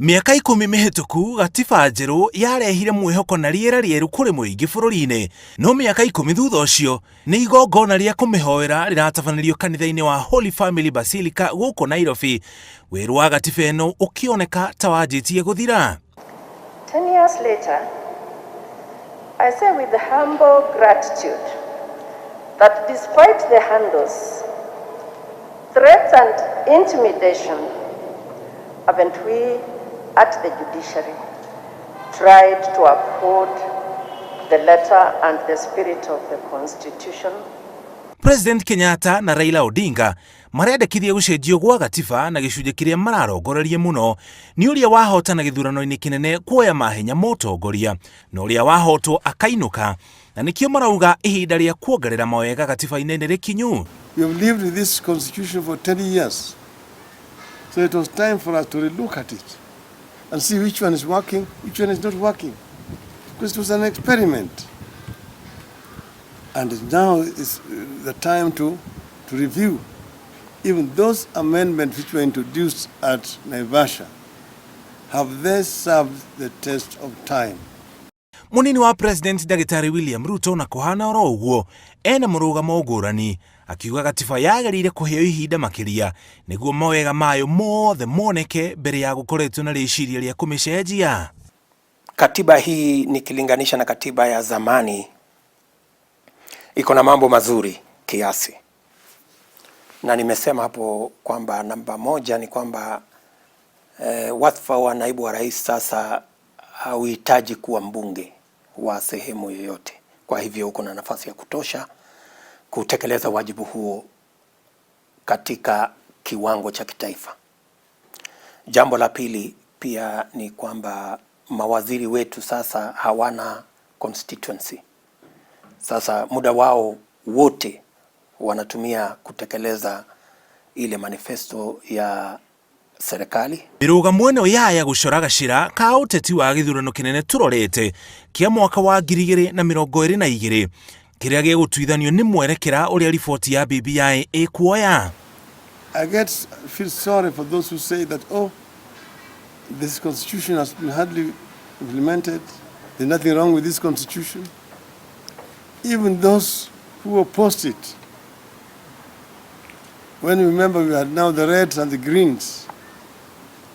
Mĩaka 10 mĩhĩtũku gatiba njerũ yarehire mwĩhoko na rĩera rĩerũ kũrĩ mũingĩ bũrũri-inĩ, no mĩaka 10 thutha ũcio nĩ igongona rĩa kũmĩhoera rĩratabanĩrio kanitha-inĩ wa Holy Family Basilica gũkũ Nairobi, werũ wa gatiba ĩno ũkĩoneka ta wanjĩtie gũthira. 10 years later, I say with humble gratitude that despite the handles, threats and intimidation, haven't we at the judiciary tried to uphold the letter and the spirit of the Constitution? President Kenyatta na Raila Odinga marendekithia gũcenjio gwa gatiba na gĩcunjĩ kĩrĩa mararongoreria mũno nĩ ũrĩa wahotana gĩthurano-inĩ kĩnene kuoya mahenya ma ũtongoria na ũrĩa wahotwo akainũka, na nĩkĩo marauga ihinda rĩa kuongerera mawega gatiba-inĩ nĩ rĩkinyu. We have lived with this constitution for 10 years. So it was time for us to relook at it and see which one is working, which one is not working. Because it was an experiment. And now is the time to review even those amendments which were introduced at Naivasha. Have they served the test of time? Munini wa President Ndagĩtarĩ William Ruto na kũhana oro ũguo ena mũrũgamo ngũrani, akiuga gatiba yagĩrĩire kũheo ihinda makĩria nĩguo mawega mayo mothe moneke mbere ya gũkoretwo na rĩciria rĩa kũmĩcenjia. Katiba hii nikilinganisha na katiba ya zamani iko na mambo mazuri kiasi, na nimesema hapo kwamba namba moja ni kwamba wadhifa wa naibu wa rais sasa hauhitaji kuwa mbunge wa sehemu yoyote. Kwa hivyo uko na nafasi ya kutosha kutekeleza wajibu huo katika kiwango cha kitaifa. Jambo la pili pia ni kwamba mawaziri wetu sasa hawana constituency. Sasa muda wao wote wanatumia kutekeleza ile manifesto ya serikali. Mĩrũgamo ĩno yaya gũcora gacĩra ka ũteti wa gĩthurano kĩnene tũrorete kĩa mwaka wa 2022 kĩrĩa gĩgũtuithanio nĩ mwerekera ũrĩa riboti ya BBI ĩkuoya. I get feel sorry for those who say that, oh, this constitution has been hardly implemented. There's nothing wrong with this constitution. Even those who opposed it, when you remember we had now the reds and the greens,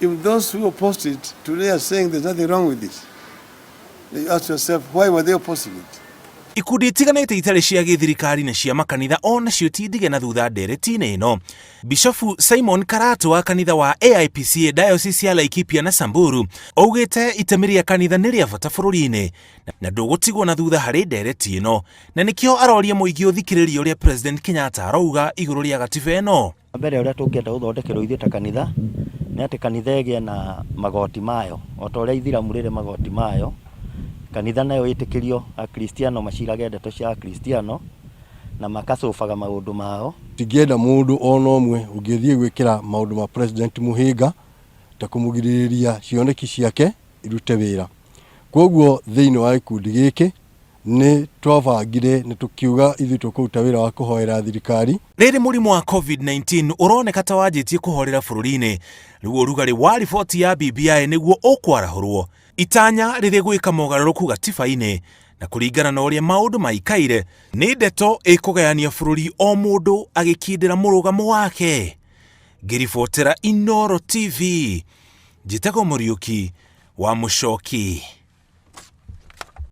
even those who opposed it today are saying there's nothing wrong with it. You ask yourself, why were they opposing it? Ikundi itiganĩte itarĩ cia gĩthirikari na cia makanitha o nacio ti ndige na thutha ndereti-inĩ ĩno. Bishofu Simon Karatu wa kanitha wa AIPCA Diocese ya Laikipia na Samburu augĩte itemi rĩa kanitha nĩ rĩa bata bũrũri-inĩ na ndũgũtigwo na thutha harĩ ndereti ĩno, na nĩkĩo aroria mũingĩ ũthikĩrĩrie ũrĩa President Kenyatta arauga igũrũ rĩa gatiba ĩno. Mbere ũrĩa tũngĩenda gũthondekerwo ithuĩ ta kanitha nĩ atĩ kanitha ĩgĩe na magoti mayo o ta ũrĩa ithiramu rĩrĩ magoti mayo. Kanitha nayo ĩtĩkĩrio akristiano macirage ndeto cia akristiano na makacobaga maũndũ mao. Tingĩenda mũndũ ona ũmwe ũngĩthiĩ gwĩkĩra maũndũ ma President mũhĩnga ta kũmũgirĩrĩria cioneki ciake irute wĩra. Koguo thĩinĩ wa gĩkundi gĩkĩ nĩ twabangire nĩ tũkiuga ithuĩ tũkũruta wĩra wa kũhoera thirikari. Rĩrĩ mũrimũ wa COVID-19 ũroneka ta wanjĩtie kũhorera bũrũri-inĩ, rĩu ũrugarĩ wa riboti ya BBI nĩguo ũkwarahũrwo itanya rĩrĩ gwĩka mogarũrũku gatiba-inĩ, na kũringana na ũrĩa maũndũ maikaire nĩ ndeto ĩkũgayania bũrũri o mũndũ agĩkindĩra mũrũgamo wake. Ngĩribotera Inoro TV, njĩtagwo Mũriũki wa Mũcoki.